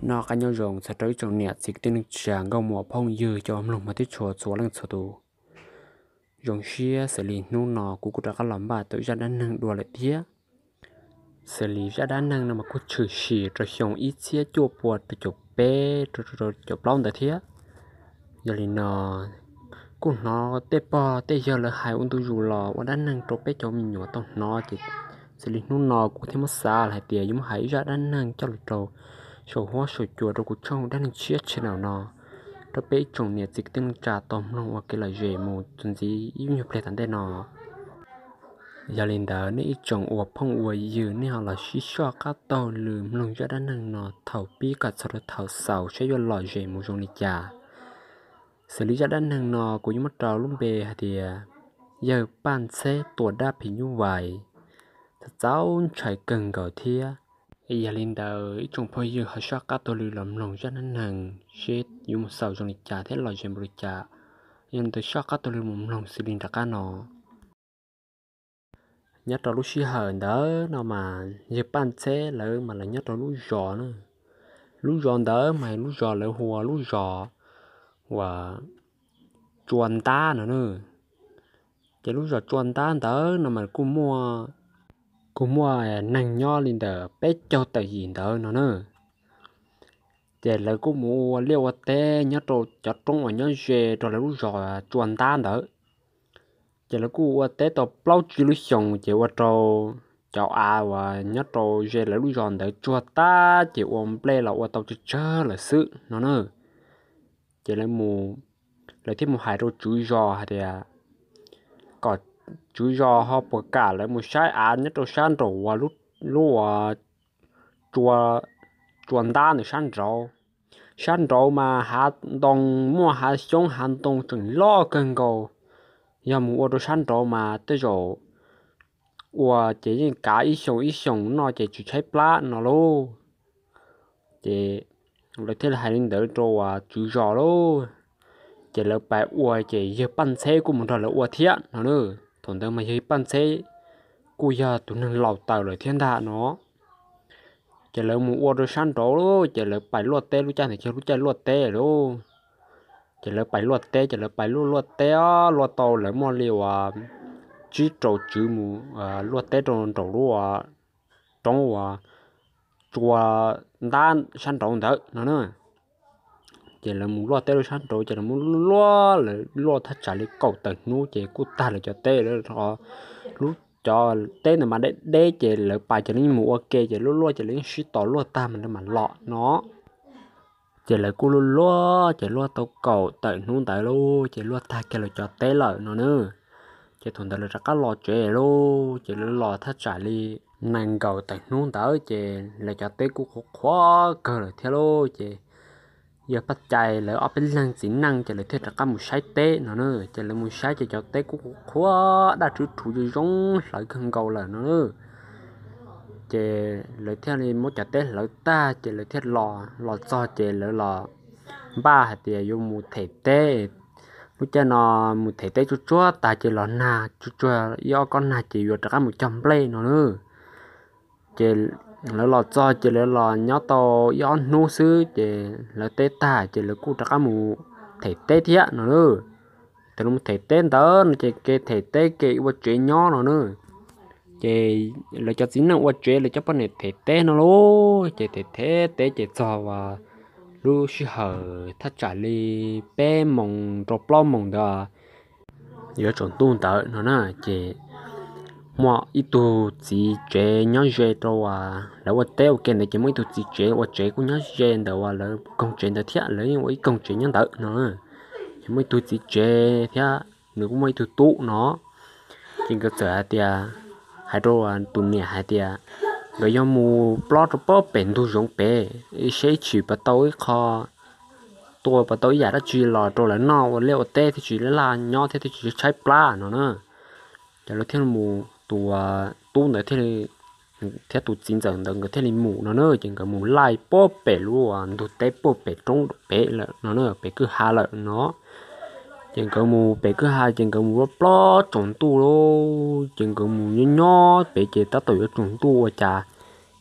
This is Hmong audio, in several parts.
Noj qab nyob zoo txog rau ib tsoom niam txiv kwv tij neej tsa nkauj muam phooj ywg cov mloog mog thiab tshua txhua leej txhua tus. Zoo siab xws li hnub no kuv kuj rov qab los npaj tau ib zaj dab neeg dua lawm thiab. Xws li zaj dab neeg no mas kuj tshwm sim rau xyoo ib txhiab cuaj pua rau caum peb rau caum plaub ntawd thiab. Yog li no kuj hnov tej pog tej yawg lawv hais ua ntu zus los ua dab neeg rau peb cov me nyuam tau hnov ces xws li hnub no kuv thiaj muab xav hais tias yuav muab hais ib zaj dab neeg coj los rau saum huab saum cua rau kuv tshooj dab neeg tshiab tshiab no, rau peb ib tsoom niam txiv kwv tij neej tsa tau mloog ua kev lom zem mus txuas ntxiv ib nyuag pliag tom ntej no. Yog li ntawd nej ib tsoom ua phooj ua ywg nej ho los sib soj qab taug lw mloog zaj dab neeg no thaum pib kom txog rau thaum xaus saib yuav lom zem mus zoo li cas. Xws li zaj dab neeg no kuv yuav muab rau lub npe hais tias yawg Paj Ntxheb tua dab phim nyuj vais, txaus ntshai kawg nkaus thiab. Yog li ntawd ib tsoom phooj ywg ho soj qab taug lw los mloog zaj dab neeg seb yuav mus xaus zoo li cas thiab lom zem npaum li cas. Yog li ntawd soj qab taug lw mus mloog xws li nram qab no. Nyob rau lub sij hawm ntawd no mas yawg Paj Ntxheb lawv mas lawv nyob rau lub zos na. Lub zos ntawd mas lub zos lawv hu ua lub zos uas Tsua Ntab no na. Ces lub zos Tsua Ntab ntawd no mas kuj muaj, kuj muaj neeg nyob li ntawm peb caug tawm yim ntawd no na. Ces lawv kuj mus ua liaj ua teb nyob rau cov roob uas nyob ze rau lawv lub zos Tsua Ntab ntawd. Ces lawv kuj ua teb tau plaub tsib lub xyoos ces ua rau cov av uas nyob rau ze lawv lub zos ntawd tsuag tag ces ua nplej los ua tau tsawg tsawg lawm xwb no na. Ces lawv mus, lawv thiaj mus hais rau tswv zos hais tias kom tswv zos ho puas kam lawv mus saib av nyob rau sab nraum uas lub, lub uas Tsua Ntab ntawd sab nraud. Sab nraud mas hav ntoo, muaj hav xyoob hav ntoo tseem loj kawg nkaus. Yog mus ua rau sab nraud mas tej zaum ua ces yeej kav ib xyoos ib xyoos noj ces tsis tshaib plab no lauj. Ces lawv thiaj li hais li ntawd rau uas tswv zos lauj. Ces lawv pais ua ces yawg Paj Ntxheb kuj mus nrog lawv ua thiab no na. Thaum ntawd mas yawg Paj Ntxheb kuj yog tus neeg laus taws lawm thiab ntag no. Ces lawv mus ua rau sab nraud lauj, ces lawv pais luaj teb, lub caij ntawd yog lub caij luaj teb lauj. Ces lawv pais luaj teb, ces lawv pais luaj luaj teb os, luaj tau lawv muaj li uas tsib rau tswv mus luaj teb rau nraum lub roob uas Tsua Ntab sab nraud ntawd no na. Ces lawv mus luaj teb rau sab nraud ces lawv muab luaj, lawv luaj thaj tsam li kaum tawm hnub ces kuj tag lawv cov teb lawm. Lub, cov teb ntawd mas deb deb ces lawv pais ces lawv yeej mus ua ke ces luaj luaj ces lawv yeej sib tos luaj tag mas lawv mam los no. Ces lawv kuj luaj luaj ces luaj tau kaum tawm hnub ntawd lauj, ces luaj tag kiag lawv cov teb lawm no na. Ces thaum ntawd lawv rov qab los tsev lauj, ces lawv los thaj tsam li nees nkaum tawm hnub ntawd ces lawv cov teb kuj qhuav qhuav kawg lawm thiab lauj. Ces yawg Paj Cai lawv ob peb leeg txiv neej ces lawv thiaj rov qab mus saib teb no na. Ces lawv mus saib ces cov teb kuj qhuav daj rhuv rhuv zoo zoo hlawv kawg nkaus lawm no na. Ces lawv thiaj li muab cov teb hlawv tag ces lawv thiaj los, los txog ces lawv los npaj hais tias yuav mus them teb. Lub caij no mus them teb tsuag tsuag tag ces los nag tsuag tsuag ib ob kob nag ces yuav rov qab mus cog nplej no na. Ces lawv los txog ces lawv los nyob tau ib ob hnub xwb ces hlawv teb tag ces lawv kuj rov qab mus them teb thiab no na. Thaum lawv mus them teb ntawd no ces kev them teb kev ua tsev nyob no na. Ces lawv cov txiv neej ua tsev, lawv cov poj niam them teb no lauj, ces them them teb ces txog uas lub sij hawm thaj tsam li peb moos rau plaub moos ntawd yuav tsaus ntuj ntawd no na. Ces muaj ib tug txiv tsev nyob ze rau uas lawv ua teb ua ke ntawd ces muaj ib tug txiv tsev ua tsev kuj nyob ze ntawm uas lawv koog tsev ntawd thiab, lawv yeej ua ib koog tsev nyob ntawd no. Ces muaj ib tug txiv tsev thiab nws kuj muaj ib tug tub no. Ces nkawd txawm hais tias, hais rau tus niam hais tias nkawd yuav mus plob rau pem ntug zoov pem, seb ib txhis puas tau ib qho, tua puas tau ib yam dab tsi los rau lawv noj ua liaj ua teb thiaj tsis laj nyob thiab thiaj tsis tshaib plab no na. Ces lawv thiaj mus, tus tub ntawd thiab tus txiv ntxawm ntawd nkawd thiaj li mus no na. Ces nkawd mus laij pem lub ntug teb pem roob pem lawm no na, pem kwj ha lawm no. Ces nkawd mus pem kwj ha ces nkawd mus plob tsaus ntuj lauj, ces nkawd mus nyob nyob pem ces tab tom yuav tsaus ntuj ua cas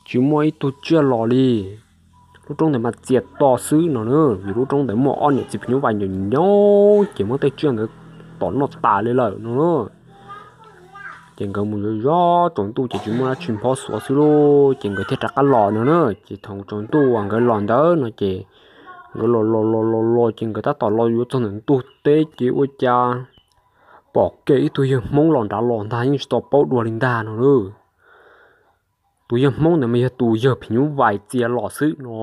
tsis muaj ib tug tsiaj los li. lub roob ntawd mas txias to xwb no na, vim lub roob ntawd muaj ob niam txiv phim nyuj vais nyob nyob ces muab tej tsiaj ntawd tom noj tas li lawm no na. Ces nkawd mus zov zov tsaus ntuj ces tsis muaj dab tsi nphob xuav xwb lauj, ces nkawd thiaj rov qab los no na. Ces thaum tsaus ntuj uas nkawd los ntawd no ces nkawd los los los los los ces nkawd tab tom los yuav txog ntawm ntug teb ces ua cas pom kiag ib tug yawg Hmoob los nrad los ntag, yeej tsis tau paub dua li ntag no lauj. Tus yawg Hmoob ntawd mas yog tus yawg phim nyuj vais txia los xwb no.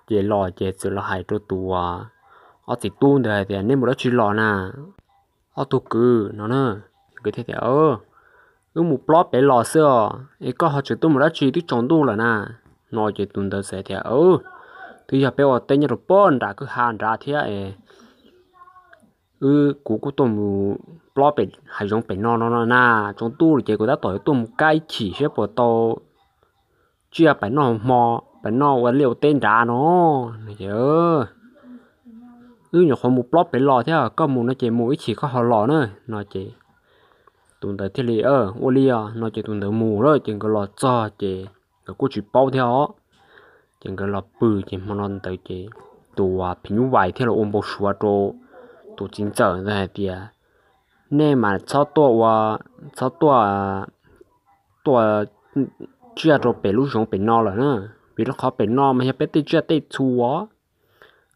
Ces los ces txawm los hais rau tus ob txiv tub ntawd hais tias, nej mus dab tsi los na, ob tug kwv no na? Nkawd thiaj tias, wb mus plob pem los xwb os, es koj ho tseem tuaj mus dab tsi twb tsaus ntuj lawm na? No ces tus ntawd txawm tias, twb yog peb ua teb nyob rau pem nram kwj ha nrad thiab es wb, kuv kuj tuaj mus plob pem hav zoov pem no no no na, tsaus ntuj lawm ces kuv tab tom yuav tuaj mus kab ib chim saib puas tau tsiaj pem noj hmo, pem noj ua liaj ua teb nrad no. Wb nyuam qhuav mus plob pem los thiab, koj mus no ces mus ib chim koj ho los na. No ces tus ntawd thiaj li, ua li os no ces tus ntawd mus lawm ces nkawd los txog ces nkawd kuj tsis paub thiab os. Ces nkawd los pw ces hmo no ntawd ces tus phim nyuj vais thiaj los ua npau suav rau tus txiv ntxawm ntawd hais tias, nej mas txhob tuaj ua, txhob tuaj tua tsiaj rau pem lub zoov pem no lawm na, vim rau qhov pem no mas yog peb tej tsiaj tej txhu os.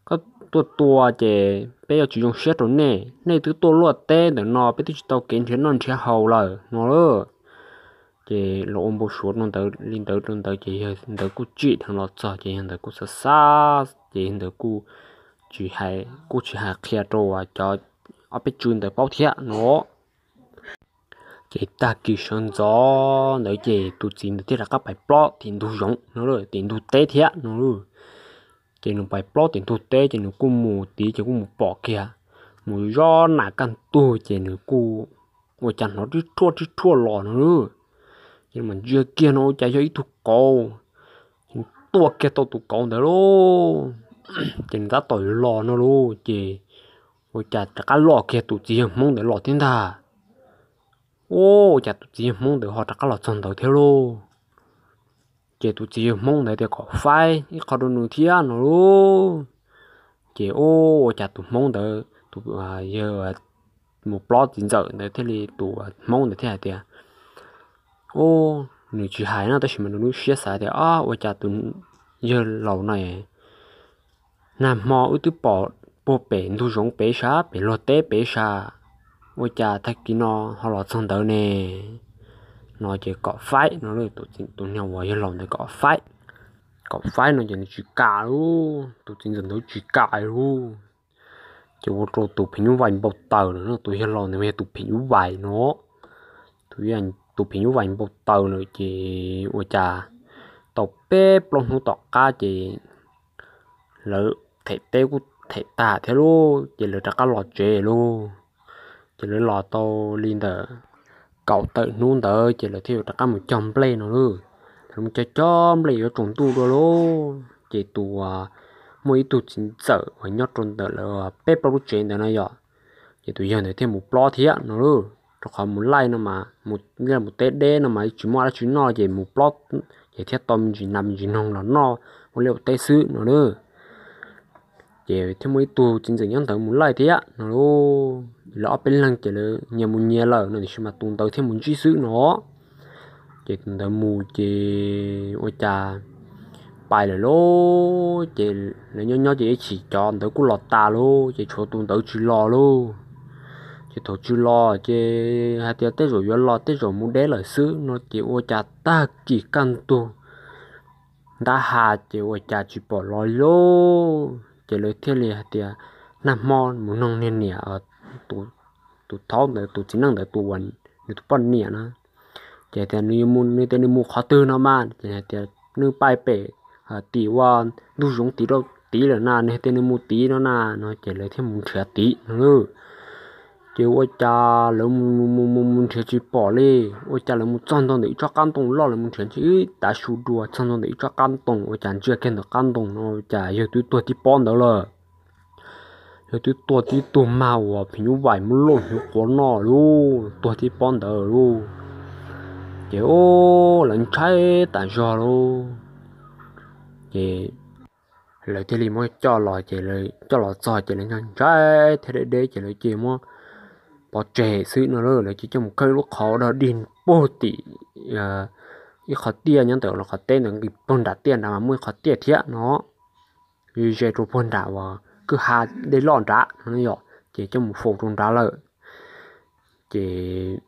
Koj tuaj tua ces peb yuav tsis zoo siab rau nej, nej twb tuaj luaj teb ntawm no peb twb tsis tau kev nrhiav noj nrhiav haus lawm no. Ces los ua npau suav rau ntawd li ntawd rau ntawd ces yawg ntawd kuj tsim dheev los txog ces yawg ntawd kuj xav xav ces yawg ntawd kuj tsis hais, kuj tsis hais qhia rau cov ob peb tswv ntawd paub thiab no. Ces tag kis sawv ntxov ntawd ces tus txiv ntawd thiaj rov qab pais plob tim ntug zoov no, tim ntug teb thiab no. Ces nws pais plob tim ntug teb ces nws kuj mus tid ces kuj mus pom kiag, mus zov nas kaj ntug ces nws kuj ua cas hnov rib rhuaj rib rhuaj los no. Ces mas ntsia kiag no ua cas yog ib tug kauv, ces nws tua kiag tau tus kauv ntawd lauj. Ces nws tab tom los no lauj ces ua cas rov qab los kiag tus txiv yawg Hmoob ntawd los thiab ntag. Ua cas tus txiv yawg Hmoob ntawd ho rov qab los txog ntawd thiab lauj. Ces tus txiv yawg Hmoob ntawd tias kom faib ib qho rau nws thiab no lauj. Ces ua cas tus Hmoob ntawd, tus yawg mus plob txiv ntxawm ntawd thiaj li, tus Hmoob ntawd thiaj hais tias, ua, nws tsis hais no tab sis mas nws lub siab xav tias, ua cas tus yawg laus no nag hmo wb twb pom puag pem ntug zoov pem sab, pem luag teb pem sab, ua cas tag kis no ho los txog ntawd ne? No ces kom faib no, tus niag uas yawg laus ntawd kom faib. Kom faib no ces nws tsis kam lauj, tus txiv ntxawm ntawd tsis kam lauj. Ces ua rau tus phim nyuj vais npau taws lawm no, tus yawg laus ntawd mas yog tus phim nyuj vais no. Tus phim nyuj vais npau taws lawm ces ua cas tau peb plaub hnub tom qab ces lawv them teb kuj them tag thiab lauj, ces lawv rov qab los tsev lauj. Ces lawv los tau li ntawm kaum tawm hnub ntawd ces lawv thiaj yuav rov qab mus cog nplej no lauj. Lawv mus cog cog nplej yuav tsaus ntuj dua lauj, ces tus, muaj ib tug txiv ntxawm uas nyob rau ntawm lawv peb plaub lub tsev ntawd no yom, ces tus yawg ntawd thiaj mus plob thiab no lauj, rau qhov mus laij no mas, mus teb deb no mas tsis muaj dab tsi noj ces mus plob ces thiaj tau me ntsis nas me ntsis noog los noj ua liaj ua teb xwb no lauj. Ces thiaj muaj ib tug txiv ntxawm nyob ntawd mus laij thiab no lauj. Lawv ob peb leeg ces lawv nyias mus nyias lawm no tiam sis mas tus ntawd thiaj mus ntsib xwb no. Ces tus ntawd mus ces ua cas pais lawm lauj, ces lawv nyob nyob ces ib chim cov ntawd kuj los tas lauj, ces tshuav tus ntawd tsis los lauj. Ces thaum tsis los ces hais tias tej zaum yuav los tej zaum mus deb lawm xwb no, ces ua cas tag kis kaj ntug ntab ha ces ua cas tsis pom los li lauj. Ces lawv thiaj li hais tias, nag hmo mus noog niag niam, tus thaub ntawd, tus txiv neej ntawd tus uas nws tus poj niam na, ces tias nws tias nws mus qhov twg no mas, ces hais tias nws pais pem tim ua ntug zoov tid rau tid lawm na, nws hais tias nws mus tid no na no, ces lawv thiaj mus nrhiav tid no lauj. Ces ua cas lawv mus mus mus mus nrhiav tsis pom li, ua cas lawv mus txog ntua ntawm ib tsob qab ntoo loj, lawv mus nrhiav ntshe ib tav su dua txog ntua ntawm ib tsob qab ntoo, ua cas ntsia kiag ntawm qab ntoo no cas yawg twb tuag tib pob ntawd lawm. Yawg twb tuag tib tug mag uas phim nyuj vais muab luj hnyuv quav noj lauj, tuag tib pob ntawd lauj. Ces lawv ntshai tas zog lauj. Ces lawv thiaj li muab coj los, ces lawv coj los txog ces lawv ntshai ntshai thiab deb deb ces lawv cia muab pov tseg xwb no. Lawv cia coj mus khawb lub qhov dog dig puag tim ib qho tiaj nyob ntawm los qhov teb ntawd nqis puag nram tiaj nrad mas muaj ib qho tiaj thiab no, ze rau puag nram uas kwj ha dej loj nrad no yom, ces coj mus faus rau nrad lawm. Ces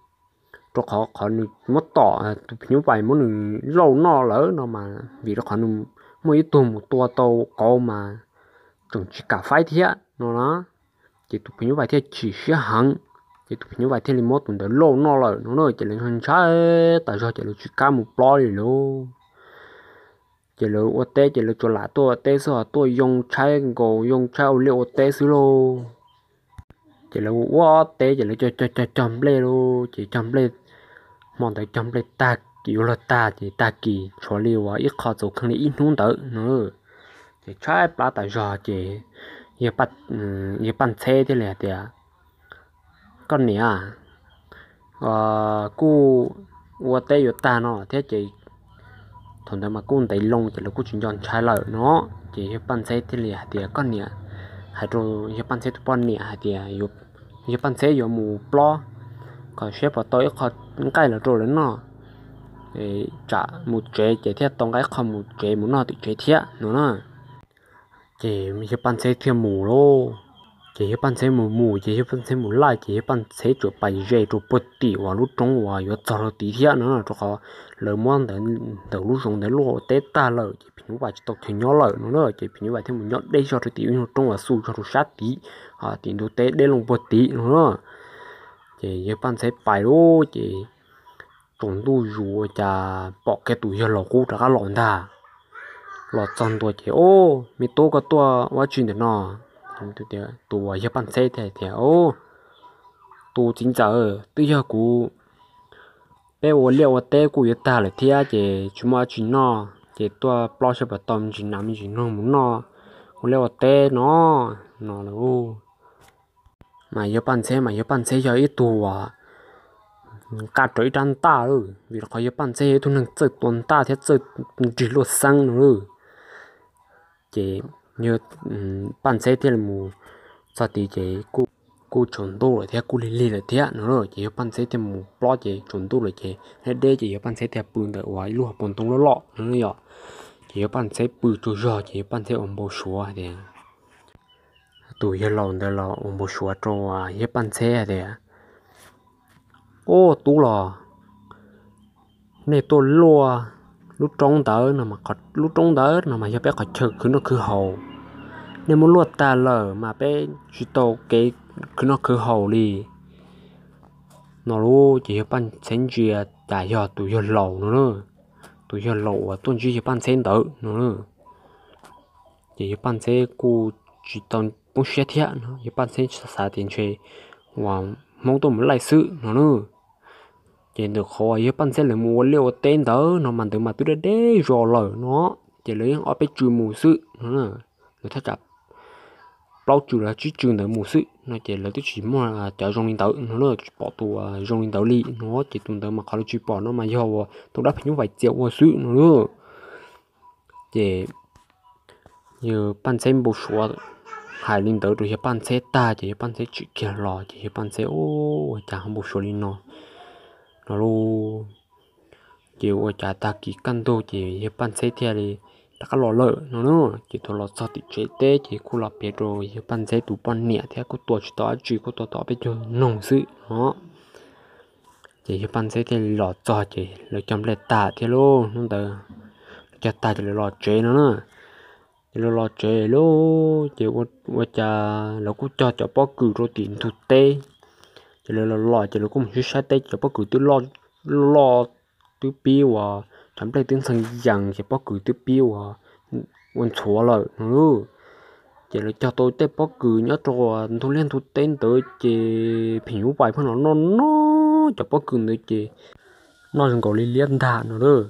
rau qhov qhov nws muab tom tus phim nyuj vais muab nws lauj noj lawm no mas vim rau qhov nws muaj ib tug mus tua tau kauv mas tseem tsis kam faib thiab no na. Ces tus phim nyuj vais thiaj chim siab heev, ces tus phim nyuj vais thiaj li muab tus ntawd lauj noj lawm no na. Ces lawv ntshai tas zog ces lawv tsis kam mus plob li lauj. Ces lawv ua teb ces lawv tsuas lam tuaj ua teb xwb, ho tuaj yoo tshaib nkaus yoo tshaib ua liaj ua teb xwb lauj. Ces lawv ua teb ces lawv cog cog cog nplej lauj, ces cog nplej, hmo ntawd cog nplej tag kis yuav luag tag ces tag kis tshuav li uas ib qho txaus kheej li ib hnub ntawd no. Ces tshaib plab tas zog ces yawg Paj Ntxheb thiaj li hais tias, Koj niam, kuj ua teb yuav tag no thiab ces thaum ntawd mas kuj ntev loo ces lawv kuj tsis nco ntshai lawm no. Ces yawg Paj Ntxheb thiaj li hais tias, Koj niam, hais rau yawg Paj Ntxheb tus poj niam hais tias yawg Paj Ntxheb yuav mus plob kom saib puas tau ib qho nqaij los rau lawv noj, tsam mus tsev ces thiaj tau nqaij ib qho mus tsev mus noj tim tsev thiab no na. Ces yawg Paj Ntxheb thiaj mus lauj. Ces yawg Paj Ntxheb mus mus ces yawg Paj Ntxheb mus laij ces yawg Paj Ntxheb tsuas pais ze rau puag tim uas lub roob uas yuav txog rau tid thiab no, rau qhov lawv muab ntawm lub zoov ntawd luaj ua teb tag lawm ces phim nyuj vais tsis tau chaw nyob lawm no na. Ces phim nyuj vais thiaj mus nyob deb zog rau tim ib lub roob uas xu zog rau sab tid, tim ntug teb deb loo puag tid no na. Ces yawg Paj Ntxheb pais lauj, ces tsaus ntuj zus ua cas pom kiag tus yawg laus qub rov qab los ntag. Los txog ntua ces, Ub, me tub, koj tuaj ua dab tsi ntawm no? Tus uas yawg Paj Ntxheb thiaj tias, Ub, tus txiv ntxawm, twb yog kuv, peb ua liaj ua teb kuj yuav tag lawm thiab ces tsis muaj dab tsi noj ces tuaj plob saib puas tau me ntsis nas me ntsis noog mus noj ua liaj ua teb no, no lauj. Mas yawg Paj Ntxheb mas yawg Paj Ntxheb yog ib tug uas nqa rawv ib rab ntaj, vim rau qhov yawg Paj Ntxheb yog ib tug neeg txawj tua ntaj thiab txawj nrig luaj xeeb no. Ces yawg Paj Ntxheb thiaj li mus txog tid ces kuj tsaus ntuj lawm thiab kuj lig lig lawm thiab no. Ces yawg Paj Ntxheb thiaj mus plob ces tsaus ntuj lawm ces deb deb ces yawg Paj Ntxheb thiaj pw ntawm uas ib lub hauv paus ntoo loj loj no yom. Ces yawg Paj Ntxheb pw tsaug zog ces yawg Paj Ntxheb ua npau suav tias, tus yawg laus ntawd los ua npau suav rau yawg Paj Ntxheb hais tias, Ub, tub los, nej tuaj luaj lub roob ntawd no, lub roob ntawd no mas yog peb qhov chaw khwv noj khwv haus. Nej muab luaj tag lawm mas peb tsis tau kev khwv noj khwv haus li. No lauj, ces yawg Paj Ntxheb ntsia cas yog tus yawg laus no, tus yawg laus uas tuaj ntsib yawg Paj Ntxheb ntawd no. Ces yawg Paj Ntxheb kuj tsis tau poob siab thiab no, yawg Paj Ntxheb xav tias ntshe uas Hmoob tuaj mus laij xwb no na. Ces ntawm qhov uas yawg Paj Ntxheb lawv mus ua liaj ua teb ntawd no mas ntawd mas twb deb deb zos lawm no, ces lawv yeej ob peb tswv mus xwb no, lawv thaj tsam plaub tswv los tsib tswv ntawd mus xwb no, ces lawv twb tsis muaj cov zoo li ntawd no, tsis pom tus zoo li ntawd li no, ces tus ntawd mas qhov lawv tsis pom no mas yog uas tus dab phim nyuj vais txia ua xwb no lauj. Ces yawg Paj Ntxheb npau suav hais li ntawd rau yawg Paj Ntxheb tag ces yawg Paj Ntxheb tsim kiag los ces yawg Paj Ntxheb, Ua cas ho npau suav li no, no lauj. Ces ua cas tag kis kaj ntug ces yawg Paj Ntxheb thiaj li rov qab los lawm no na. Ces thaum los txog tim tsev teb ces kuj los piav rau yawg Paj Ntxheb tus poj niam thiab kuj tua tsis tau dab tsi, kuj tua tau peb caug noog xwb no. Ces yawg Paj Ntxheb thiaj li los txog ces lawv cog nplej tag thiab lauj, hnub ntawd lawv cog tag ces lawv los tsev no na. Ces lawv los tsev lauj, ces ua cas lawv kuj cog cov pob kws rau tim ntug teb. Ces lawv los los ces lawv kuj mus saib saib teb, cov pob kws twb loj loj, twb pib uas cov nplej twb ntxhee yees ces pob kws twb pib uas ua ntxhuav lawm no. Ces lawv cog tau tej pob kws nyob rau ntug liaj ntug teb ntawd ces phim nyuj vais pheej los noj noj cov pob kws ntawd ces noj zoo nkaus li liab ntag no lauj.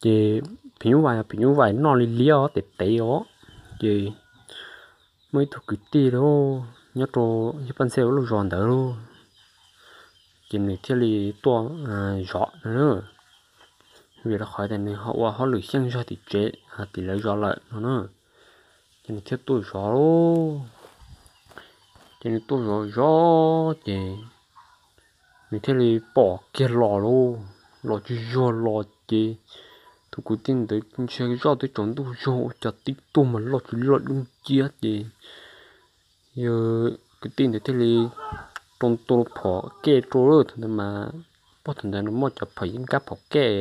Ces phim nyuj vais, phim nyuj vais noj li liab os, tes tev os. Ces muaj ib tug kwv tij lauj nyob rau yawg Paj Ntxheb lub zos ntawd lauj, ces nws thiaj li tuaj zov no. Vim rau qhov tias nws ho ua hauj lwm xyeej zog tim tsev, tim lawv zos lawm no na. Ces nws thiaj tuaj zov lauj. Ces nws tuaj zov zov ces nws thiaj li pom kiag los lauj, los tsis zog los ces tus kwv tij ntawd ntsia zoj twb tsaus ntuj zog ua cas tib tug mas loj tsis loj dub nciab ces yawg kwv tij ntawd thiaj li rau tua phom kej rau lawm. Thaum ntawd mas pog thaum ntawd nws muaj cov phom yeeb kab phom kej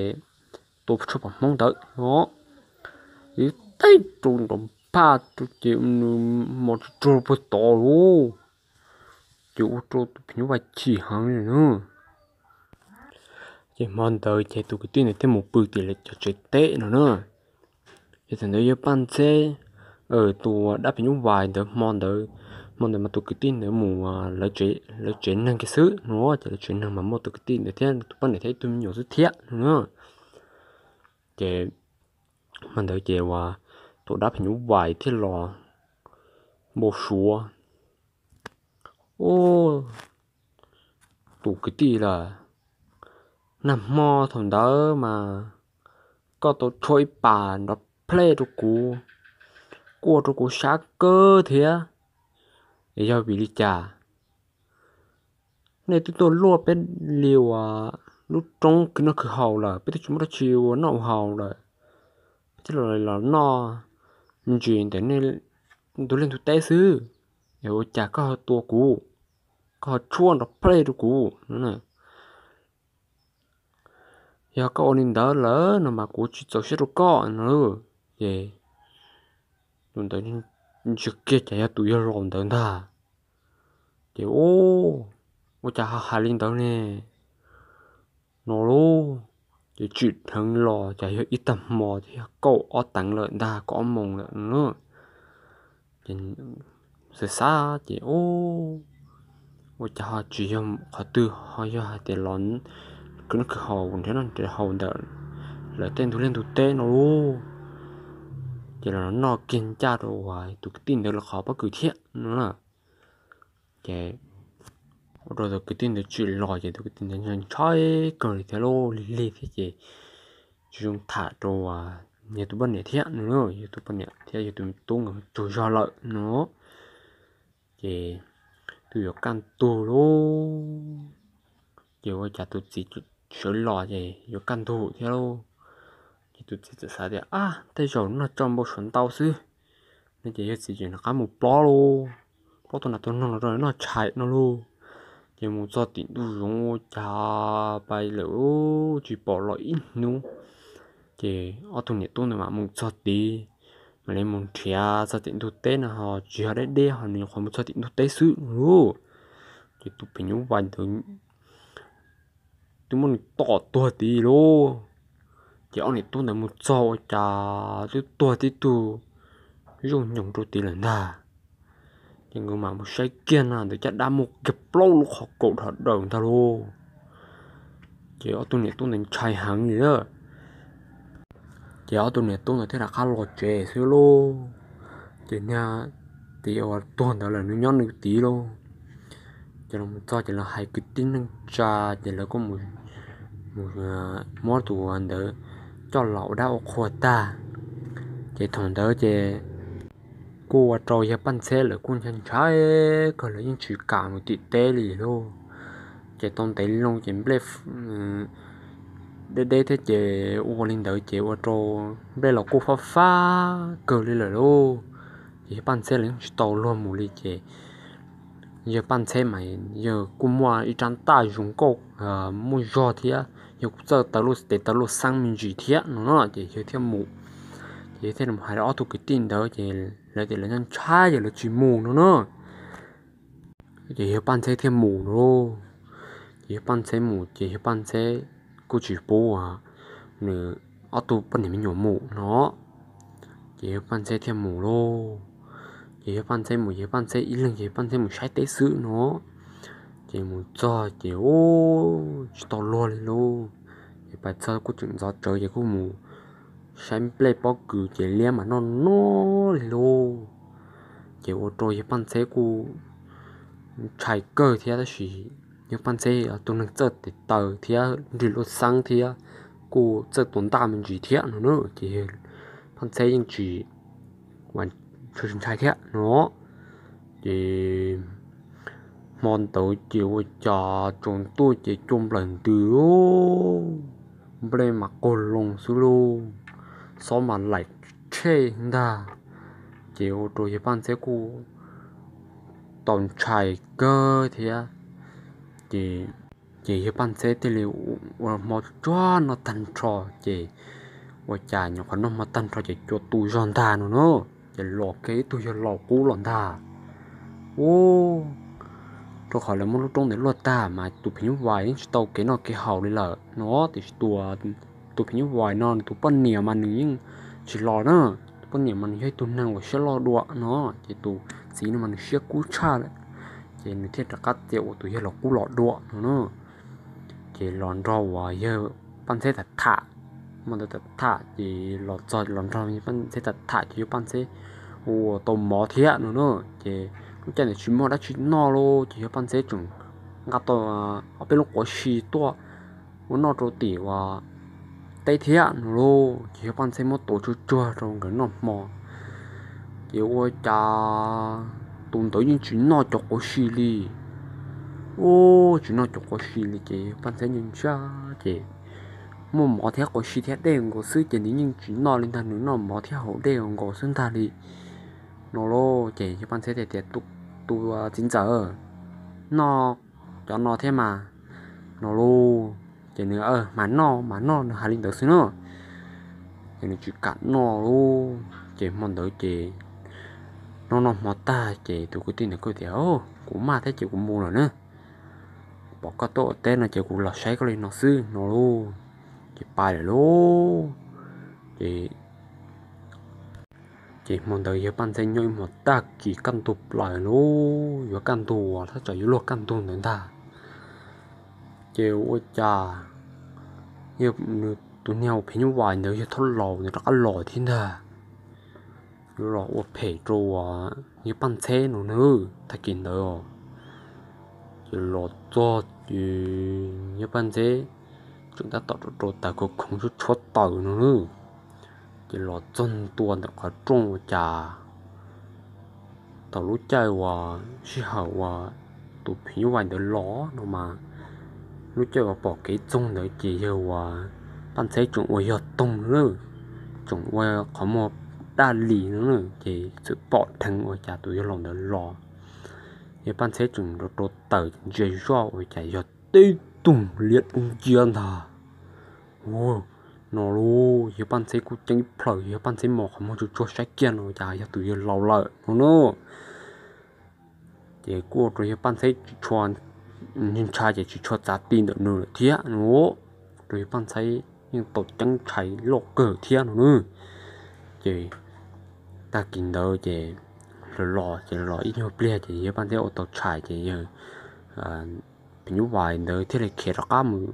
tua tshuaj phom Hmoob ntawd no, ib teg rau nrov nphaj rau ces nws mos tsis rau puag tod lauj. Ces ua rau tus phim nyuj vais chim heev li na. Ces hmo ntawd ces tus kwv tij ntawd thiaj mus pw tim lawv cov tsev teb no na. Ces thaum ntawd yawg Paj Ntxheb, tus dab phim nyuj vais ntawd hmo ntawd, hmo ntawd mas tus kwv tij ntawd mus lawv tsev neeg kiag xwb no, ces lawv tsev neeg mas muaj tus kwv tij ntawd thiab tus poj niam thiab ib tug me nyuam xwb thiab no na. Ces hmo ntawd ces uas tus dab phim nyuj vais thiaj los npau suav, Ub, tus kwv tij lawm, nag hmo thaum ntawd mas koj tau tshuaj ib pas nrov plej rau kuv, kuj ua rau kuv sab kawg thiab. Es yog vim li cas? Nej twb tuaj luaj peb li uas lub roob khwv noj khwv haus lawm, peb twb tsis muaj dab tsi ua noj ua haus lawm, peb thiaj los noj ntsis ntawm nej ntug liaj ntug teb xwb, es ua cas koj ho tua kuv, koj ho tshuaj nrov plej rau kuv no? Yog koj ua li ntawd lawm no mas kuv tsis txaus siab rau koj no. Ces tus ntawd ntsia kiag cas yog tus yawg laus ntawd ntag. Ces, Ub, ua cas ho hais li ntawd ne? No lauj, ces tsim dheev los cas yog ib tag hmo ces yog kaum ob teev lawm ntag, kaum ob moos lawm no. Ces xav xav ces, Ub, ua cas ho tsis yog qhov twg, ho yog hais tias los khwv noj khwv haus nrhiav noj nrhiav haus ntawm lawv tej ntug liaj ntug teb no lauj. Ces los noj kiag ncaj rau uas tus kwv tij ntawd lawv qhov pob kws thiab no na. Ces ua rau tus kwv tij ntawd tsim los ces tus kwv tij ntawd ntshai kawg li thiab lauj, lig lig thiab ces tsis zoo tham rau uas yog tus poj niam thiab no, yog tus poj niam thiab yog tus tub nkawd tsaug zog lawm no. Ces twb yuav kaj ntug lauj, ces ua cas tus txiv sawv los ces yuav kaj ntug thiab lauj. Ces tus txiv txawm xav tias, Ab, tej zaum noj tso npau suav ntau xwb no ces yawg txiv tseem rov qab mus plob lauj, plob tus nas tus noog los rau noj tshais no lauj. Ces mus txog tim ntuj zoov ua cas pais lawm tsis pom los ib hnub. Ces ob tug niam tub ntawd mam mus txog tid, mam li mus nrhiav txog tim ntug teb no ho tsis yog deb deb ho nws nyuam qhuav mus txog tim ntug teb xwb no lauj. Ces tus phim nyuj vais ntawd twb muab nws tom tuag tid lauj. Ces ob niam tub ntawd mus txog ua cas twb tuag tib tug zooj nyoos rau tid lawm ntag. Ces nkawd mam mus saib kiag na ntawd caj dab muaj kiag plaub lub qhov kaum dhos daws ntag lauj. Ces ob tug niam tub ntawd ntshai heev li a. Ces ob tug niam tub ntawd thiaj rov qab los tsev xwb lauj. Ces niag tis uas tuag ntawd lawm nws nyob nws tid lauj. Ces los mus txog ces lawv hais kwv tij neej tsa, ces lawv kuj mus muab tus ntawd coj los ua dab ua qhua tag. Ces thaum ntawd ces kuj ua rau yawg Paj Ntxheb lawv kuj ntshai ntshai kawg, lawv yeej tsis kam mus tim teb li lauj. Ces tau ntev loo ces nplej deb deb thiab ces ua li ntawd ces ua rau nplej los kuj fab fab kawg li lawm lauj. Ces yawg Paj Ntxheb los yeej tsis tau luag mus li ces yawg Paj Ntxheb mas yawg kuj muaj ib rab ntaj zoo nkauj muaj zog thiab, yawg kuj txawj taws luj tes taws luj xeeb me ntsis thiab no no ces yawg thiaj mus. Ces yawg thiaj mus hais rau ob tug kwv tij ntawd ces lawv tias lawv ntshai ces lawv tsis mus no na. Ces yawg Paj Ntxheb thiaj mus lauj. Ces yawg Paj Ntxheb mus ces yawg Paj Ntxheb kuj tsis pub nws ob tug poj niam me nyuam mus no. Ces yawg Paj Ntxheb thiaj mus lauj. Ces yawg Paj Ntxheb mus, yawg Paj Ntxheb ib leeg ces yawg Paj Ntxheb mus saib teb xwb no. Ces mus txog ces ub tsis tau luag li lauj. Ces pais txog kuj tseem ntxov tsawv ces kuj mus saib nplej pob kws ces liab mas noj noj li lauj. Ces ua rau yawg Paj Ntxheb kuj ntshai kawg thiab tab sis yawg Paj Ntxheb tus neeg txawj tes taws thiab nrig luj xeeb thiab kuj kuj txawj tua ntaj me ntsis thiab no na. Ces Paj Ntxheb yeej tsis ua ntshai thiab no. Ces hmo ntawd ces ua cas tsaus ntuj ces cua nplawm ntws, nplej mas qaug loo xwb lauj, xob mas laim tshej ntag. Ces ua rau yawg Paj Ntxheb kuj tau ntshai kawg thiab. Ces, ces yawg Paj Ntxheb thiaj li ua hmo tsuag noj tag nrho, ces ua cas nyuam qhuav noj hmo tag nrho ces cua tu zog ntag no na. Ces los kiag ib tug yawg laus qub los ntag. Ub, rau qhov lawv muab lub roob ntawd luaj tag mas tus phim nyuj vais yeej tsis tau kev noj kev haus li lawm no, tiam sis tus phim nyuj vais no nws tus poj niam mas nws yeej tsis los na. Tus poj niam mas nws yog ib tug neeg uas siab loj dua no, ces tus txiv no mas nws siab kub tshaj lawm, ces nws thiaj rov qab txia ua tus yawg laus qub los dua no na. Ces los nrog uas yawg Paj Ntxheb tham tham, hmo ntawd tham tham ces los txog los nrog yawg Paj Ntxheb tham tham ces yawg Paj Ntxheb ua tau mov thiab no na. Ces lub caij ntawd tsis muaj dab tsi noj lauj, ces yawg Paj Ntxheb tseem nqa tau ob peb lub quav si tuaj ua noj rau tim uas teb thiab no lauj. Ces yawg Paj Ntxheb muab tua tsuag tsuag rau nkawd noj hmo. Ces ua cas tus ntawd yeej tsis noj cov quav si li. Ub, tsis noj cov quav si li ces yawg Paj Ntxheb ntshai ntshai ces muaj mov thiab quav si thiab dej nkaus xwb ces nws yeej tsis noj li ntag, nws noj mov thiab haus dej nkaus xwb ntag li no lauj. Ces yawg Paj Ntxheb tias, Tus txiv ntxawm, noj cov no thiab mas no lauj. Ces nws, Mas noj, mas noj, nws hais li ntawd xwb na. Ces nws tsis kam noj lauj. Ces hmo ntawd ces noj noj hmo tag ces tus kwv tij ntawd kuj tias, Kuv maj thiab ces kuv mus lawm na, pom koj tuaj ua teb no ces kuv los saib koj li no xwb no lauj. Ces pais lawm lauj. Ces ces hmo ntawd yawg Paj Ntxheb nyob ib hmos tag kis kaj ntug plaws lauj, yuav kaj ntug uas thaj tsam yuav luag kaj ntug ntawd ntag. Ces ua cas yog nws tus niag uas phim nyuj vais ntawd yog thab laus ntawd rov qab los thiab ntag. Yuav los ua phem rau uas yawg Paj Ntxheb no na, tag kis ntawd. Ces los txog ces yawg Paj Ntxheb tseem tab tom rau rau taws khoov khoov tshuab tshuab taws no na. Ces los txog ntua ntawm qhov rooj ua cas thaum lub caij uas sij hawm uas tus phim nyuj vais ntawd los no mas, lub caij uas pom kev txoog ntawd ces yawg uas Paj Ntxheb tseem ua yog toog na, tseem ua qhov muag daj li no na, ces txawm pom dheev ua cas tus yawg laus ntawd los. Yawg Paj Ntxheb tseem rau rau taws ntsia zoj ua cas yog tib tug liab dub nciab ntag. Ua no lauj, yawg Paj Ntxheb kuj ceeb plhaws, yawg Paj Ntxheb mos qhov muag tsuag tsuag saib kiag no cas yog tus yawg laus lawm no na. Ces kuj ua rau yawg Paj Ntxheb tsis tshua ntshai ces tsis tshua txav ti ntawm nws lawm thiab no, rau yawg Paj Ntxheb yeej tau ceeb ntshai loj kawg thiab no na. Ces tag kis ntawd ces los los ces los ib nyuag pliag ces yawg Paj Ntxheb ua tau tshais ces yawg phim nyuj vais ntawd thiaj li khiav rov qab mus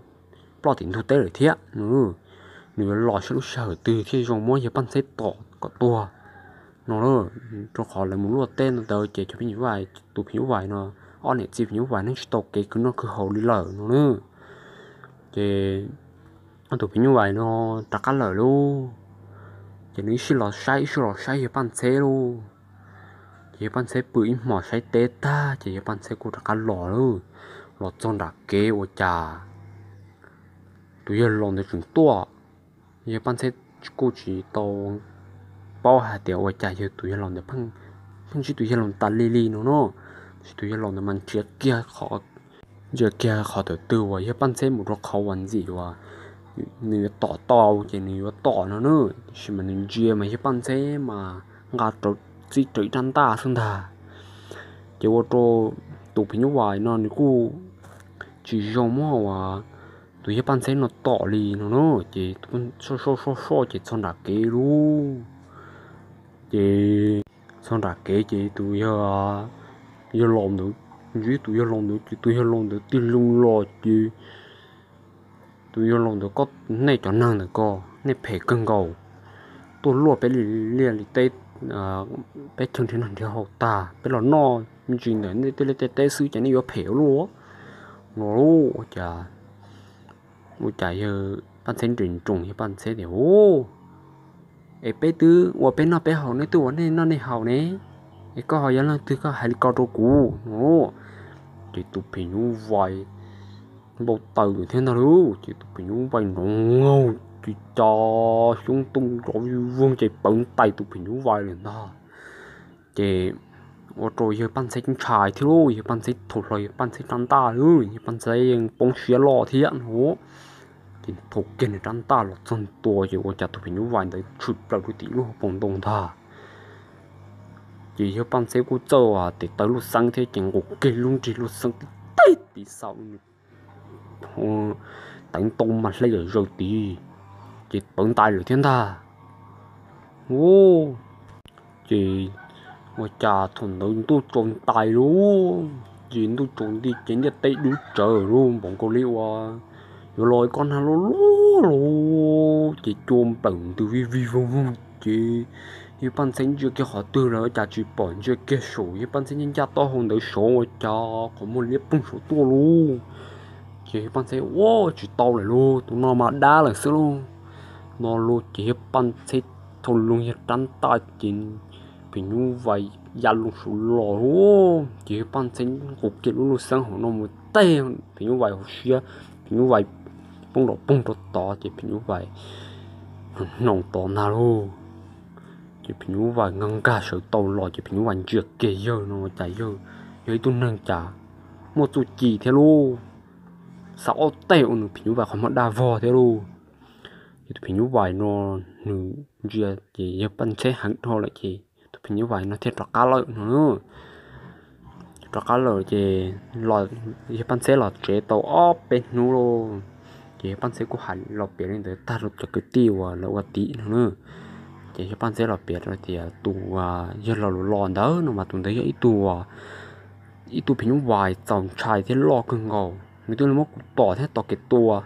ploj tim ntug teb lawm thiab no. Nws yuav los saib lub sij hawm twg thiaj zoo muab yawg Paj Ntxheb tom kom tuag no, rau qhov lawv mus luaj teb ntawd ces cov phim nyuj vais, tus phim nyuj vais no, ob niam txiv phim nyuj vais neeg tsis tau kev khwv noj khwv haus li lawm no na. Ces ob tug phim nyuj vais no rov qab lawm lauj. Ces nws ib sij los saib ib sij los saib yawg Paj Ntxheb lauj. Ces yawg Paj Ntxheb pw ib hmos saib teb tag ces yawg Paj Ntxheb kuj rov qab los lauj. Los txog nram kev ua cas tus yawg laus ntawd tseem tuaj. Yawg Paj Ntxheb kuj tsis tau paub hais tias ua cas yog tus yawg laus ntawd pheej ntsib tus yawg laus tas li li no no. Tab sis tus yawg laus ntawd mas nrhiav kiag qhov, ntsia kiag qhov thaum twg uas yawg Paj Ntxheb mus rau qhov uas ntxim uas nws yuav tom tau ces nws yuav tom no na. Tab sis mas nws ntsia mas yawg Paj Ntxheb mas nqa rau, txib rau ib rab ntaj xwb ntag. Ces ua rau tus phim nyuj vais no nws kuj tsis zoo muab uas tus yawg Paj Ntxheb no tom li no na. Ces soj soj soj soj ces txog nram kev lauj. Ces txog nram kev ces tus yawg, yawg laus ntawd, ntsib tus yawg laus ntawd ces tus yawg laus ntawd tig loo los ces tus yawg laus ntawd, Koj, nej cov neeg ntawm ko, nej phem kawg nkaus, tuaj luaj peb liaj li teb, peb chaw nrhiav noj nrhiav haus tag, peb los noj me ntsis ntawm nej tej liaj tej teb xwb ces nej yuav phem ua luaj no. Ua cas, ua cas yawg Paj Ntxheb nres nroos, yawg Paj Ntxheb tias, Ub, es peb twb ua peb noj peb haus, neb twb ua nej noj nej haus ne, es koj ho yog leej twg koj hais li ko rau kuv no? Ces tus phim nyuj vais npau taws thiab ntag lauj. Ces tus phim nyuj vais nrov nkaug, ces cas xyoob tuaj nrov vij voog ces pawv ntais tus phim nyuj vais lawm ntag. Ces ua rau yawg Paj Ntxheb ntshai thiab lauj. Yawg Paj Ntxheb thaum hlo yawg Paj Ntxheb rab ntaj lauj, yawg Paj Ntxheb yeej poob siab loj thiab no. Ces thau kiag nws rab ntaj los txog ntua ces ua cas tus phim nyuj vais ntawd tshwm plaws rau tim lub hauv paus ntoo ntag. Ces yawg Paj Ntxheb kuj txawj tes taw luj xeeb thiab ces nqus kiag lub nrig luj xeeb tib teg tiv xaum nws, teev ntoo mas hle zom zaws tid, ces pawv ntais lawm thiab ntag. Ub, ces ua cas thaum ntawd ntuj tsaus ntais lauj, ces ntuj tsaus nti ces ntiaj teb dub tsawv lauj, npaum nkaus li uas yuav los ib kob hnab loj loj lauj, ces cua nplawm ntws vij vij voog voog ces yawg Paj Ntxheb ntsia kiag qhov twg los ua cas tsis pom, ntsia kiag saum yawg Paj Ntxheb ncaj ncaj taub hau ntawd saud ua cas qhov muag liab ploog saud tuaj lauj. Ces yawg Paj Ntxheb, Ua tsis tau lawm lauj, tus no mas dab lawm xwb lauj, no lauj. Ces yawg Paj Ntxheb thau loo yawg rab ntaj ces phim nyuj vais ya loo saud los lauj. Ces yawg Paj Ntxheb nqus kiag lub luj xeeb hauv no mus teg phim nyuj vais hauv siab, phim nyuj vais poob nrov poog rau tod ces phim nyuj vais hnoos tod ntag lauj. Ces phim nyuj vais nkag nkag sawv tau los ces phim nyuj vais ntsia kiag yawg no cas yawg yog ib tug neeg cas muaj txuj ci thiab lauj, xa ob teg ua nws phim nyuj vais qhov muag daj vog thiab lauj. Ces tus phim nyuj vais no nws ntsia ces yawg Paj Ntxheb heev dhau lawm ces tus phim nyuj vais no thiaj rov qab lawm no. Rov qab lawm ces yawg Paj Ntxheb los tsev tau ob peb hnub lauj, ces yawg Paj Ntxheb kuj hais los piav li ntawd tag rau cov kwv tij uas lawv ua tim no na. Ces yawg Paj Ntxheb los piav rau tias tus yawg laus los ntawd no mas tus ntawd yog ib tug, ib tug phim nyuj vais txaus ntshai thiab loj kawg nkaus, nws twb los muab kuv tom thiab tom kev tua.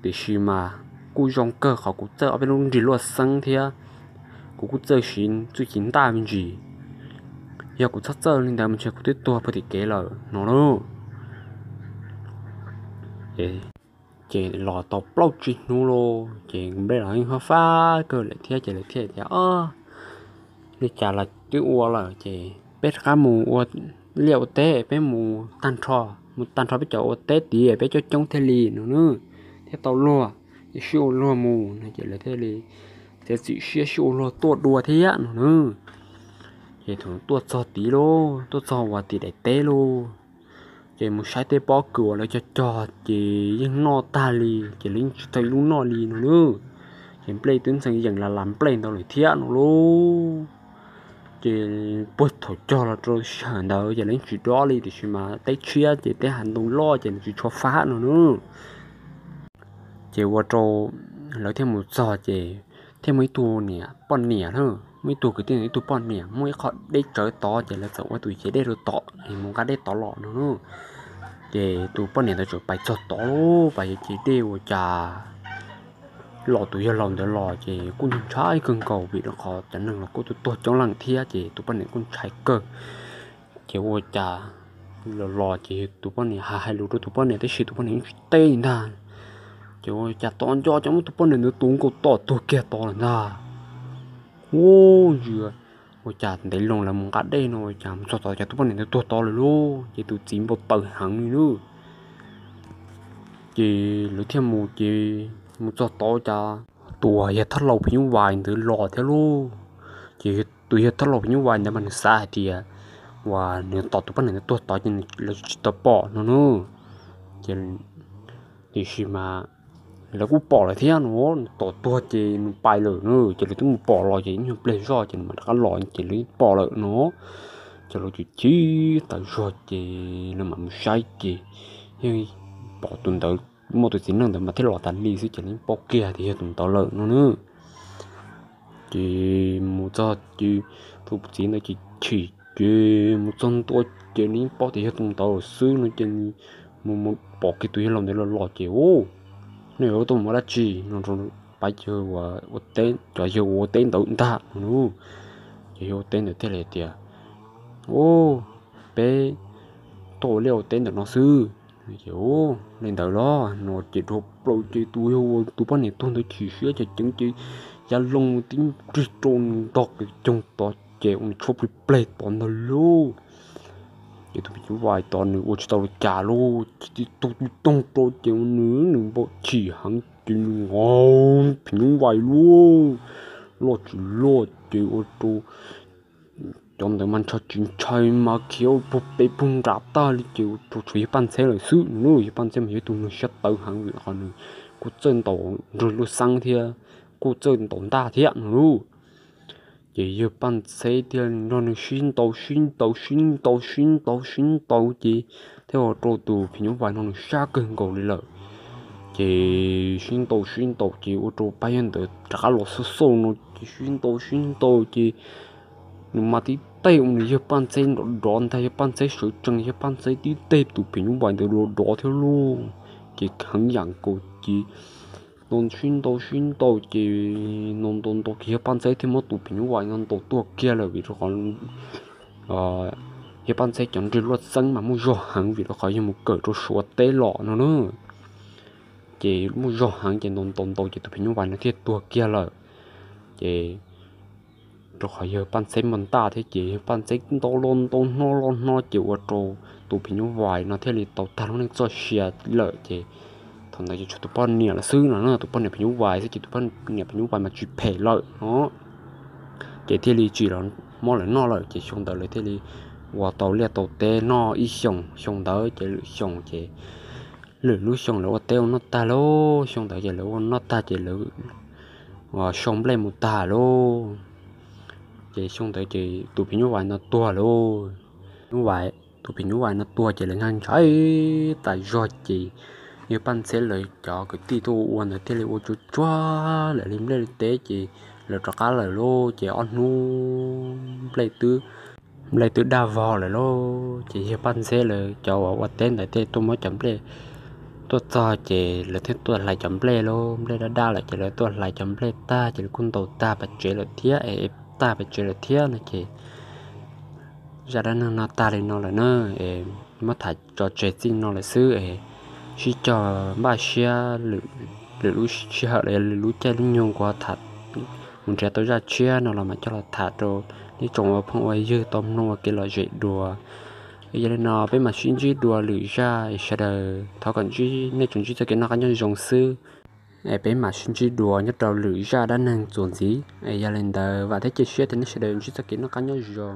Tiam sis mas kuj zoo kawg qhov kuv txawj ob peb lub nrig luj xeeb thiab kuv kuj txawj siv txuj ci ntaj me ntsis. Yog kuv txhob txawj li ntawd mas ntshe kuv twb tuag puag tim kev lawm no lauj. Ces los tau plaub tsib hnub lauj, ces nplej los yeej fab fab kawg lawm thiab, ces lawv thiaj tias, Ob, li cas los twb ua lawm ces peb rov qab mus ua liaj ua teb, peb mus tag nrho, mus tag nrho peb cov ua teb tid peb coob coob thiaj li no na, thiaj tau luag, sib ua luag mus no. Ces lawv thiaj li txiav txim siab sib ua luag tuaj dua thiab no na. Ces thaum tuaj txog tid lauj, tuaj txog uas tim daim teb lauj, ces mus saib tej pob kws uas lawv cog cog ces yeej noj tag li, ces lawv yeej tsis tau ib lub noj li no na. Ces nplej twb ntxhee yeem las las nplej ntawd lawm thiab no lauj. Ces puag thaum cog los rau sij hawm ntawd ces lawv yeej tsis dob li, tiam sis mas teb tshiab ces teb hav ntoo loj ces nws tsis tshua fab no na. Ces ua rau lawv thiaj mus txog ces thiaj muaj ib tug niam poj niam na, muaj ib tug kwv tij ib tug poj niam muaj ib qho deb tsawv tod ces lawv txawm ua tus cev dej rau tom es mus nqa dej tod los no na. Ces tus poj niam ntawd txawm pais txog tod lauj, pais cev dej ua cas los tus yawg laus ntawd los ces kuj ntshai kawg nkaus vim rau qhov cov neeg los kuj tuag tuag coob leej thiab ces tus poj niam kuj ntshai kawg. Ces ua cas los los ces tus poj niam hais hais lus rau tus poj niam tab sis tus poj niam yeej tsis teb li ntag. Ces ua cas tos nco ces muab tus poj niam ntawd tua nkaus tom tuag kiag tod lawm ntag. Ua ntsia, ua cas ntev loo lawv mus nqa dej no ua cas mus txog tod cas tus poj niam ntawd tuag tod lawm lauj. Ces tus txiv npau taws heev li lauj. Ces lawv thiaj mus ces mus txog tod cas tus yawg thab laus phim nyuj vais ntawd los thiab lauj. Ces tus yawg thab laus phim nyuj vais ntawd mas nws xav hais tias uas nws tos tus poj niam ntawd tuag tod ces lawv tsis tau pom no na. Ces tiam sis mas lawv kuj pom lawm thiab no, nws tom tuag ces nws pais lawm na, ces lawv twb mus pom los ces ib nyuag pliag zoj ces nws mam rov qab los ces lawv yeej pom lawm no. Ces lawv chim chim tas zog ces lawv mam mus saib ces yeej pom tus ntawd, muaj tus txiv neej ntawd mas thiaj los tas li xwb ces lawv yeej paub kiag tias yog tus ntawd lawm no na. Ces mus txog ces tus txiv ntawd ces chim ces mus txog ntua ces nws yeej paub tias yog tus ntawd lawm xwb no ces mus mus pom kiag tus yawg laus ntawd los los ces, Ub, nej yuav tuaj mus ua dab tsi no rau pab yawg uas ua teb, cov yawg uas ua teb ntawd ntag no na. Cov yawg ua teb ntawd thiaj li tias, Ub, peb tuaj ua liaj ua teb ntawm no xwb. Ua li ntawd los no ces dhau plaws ces tus yog ua tus poj niam tuag ntawd chim siab ces ceev ces ya loo tib nrig rau nws ntog qis coog tod ces ua nws tshuab plig pleg tod ntag lauj. Ces tus phim nyuj vais tod nws ua tsis tau li cas lauj, ces tib tug tib toog rau ces ua nws nws npau chim heev ces nws nqov phim nyuj vais lauj, loj tsis loj ces ua rau cov ntawd mas ntshai tsis ntshai mas khiav ua puag pem puag nram tag li ces ua rau tshuav yawg Paj Ntxheb lawm xwb no lauj. Yawg Paj Ntxheb mas yog ib tug neeg siab tawv heev vim qhov nws kuj txawj ntaus nrog lub xeeb thiab kuj txawj ntaus ntaj thiab no lauj. Ces yawg Paj Ntxheb thiaj li nrog nws sib ntaus sib ntaus sib ntaus sib ntaus sib ntaus ces thiaj ua rau tus phim nyuj vais no nws sab kawg nkaus li lawm. Ces sib ntaus sib ntaus ces ua rau pab yawg ntawd rov qab los xauj xauj no ces sib ntaus sib ntaus ces nws mas tib teg ua nws yawg Paj Ntxheb nrov nrov ntag, yawg Paj Ntxheb sawv tsees, yawg Paj Ntxheb tib teg tus phim nyuj vais ntawd dov dov thiab lauj. Ces heev yam nkaus ces ntaus sib ntaus sib ntaus ces ntaus ntaus ntaus ces yawg Paj Ntxheb thiaj muab tus phim nyuj vais no ntaus tuag kiag lawm vim rau qhov yawg Paj Ntxheb cov nrig luaj xeeb mas muaj zog heev vim rau qhov yawg mus kawm rau Suav teb los no na. Ces muaj zog heev ces ntaus ntaus ntaus ces tus phim nyuj vais no thiaj tuag kiag lawm. Ces rau qhov yawg Paj Ntxheb muaj ntaj thiab ces yawg Paj Ntxheb ntaus los ntaus hno los hno ces ua rau tus phim nyuj vais no thiaj li tau tag lub neej txoj sia lawm. Ces thaum ntawd ces tshuav tus poj niam lawm xwb no na, tus poj niam phim nyuj vais xwb ces tus poj niam phim nyuj vais mas tsis phem lawm no. Ces thiaj li tsis los muab lawv noj lawm ces xyoo ntawd lawv thiaj li ua tau liaj tau teb noj ib xyoos, xyoo ntawd ces lwm xyoo ces lwm lub xyoo lawv ua teb ua noj tag lauj, xyoo ntawd ces lawv ua noj tag ces lawv sau nplej mus tag lauj. Ces xyoo ntawd ces tus phim nyuj vais no tuag lauj. Nyuj vais, tus phim nyuj vais no tuag ces lawv ntshai ntshai tas zog ces yawg Paj Ntxheb lawv cov kwv tij tuaj ua ntawd thiaj li ua tsuag tsuag lawm li nplej li teb ces lawv rov qab lawm lauj. Ces ob hnub nplej twb, nplej twb daj vog lawm lauj. Ces yawg Paj Ntxheb lawv cov uas ua teb ntawd thiaj tuaj muab cov nplej tuaj txog ces lawv thiaj tuaj hlais cov nplej lauj, nplej daj daj lawm ces lawv tuaj hlais cov nplej tag ces lawv kuj ntaus tag pas tsev lawm thiab es tag pas tsev lawm thiab no ces zaj dab neeg no tag li no lawm na. Es muab tham tso tseg txij no lawm xwb es sib cog npaj siab lwm lub sij hawm los yog lwm lub caij lub nyoog kuv ho tham mus nrhiav tau zaj tshiab no los mam coj los tham rau nej tsoom ua phooj ua ywg tau mloog ua kev lom zem dua. Yog li no peb mam sib ntsib dua lwm zaj, sawv daws thov kom nej tsuas ntsib txoj kev noj qab nyob zoo xwb. Es peb mam sib ntsib dua nyob rau lwm zaj dab neeg txuas ntxiv. Es yog li ntawd vam thiab cia siab tias nej sawv daws ntsib txoj kev noj qab nyob zoo.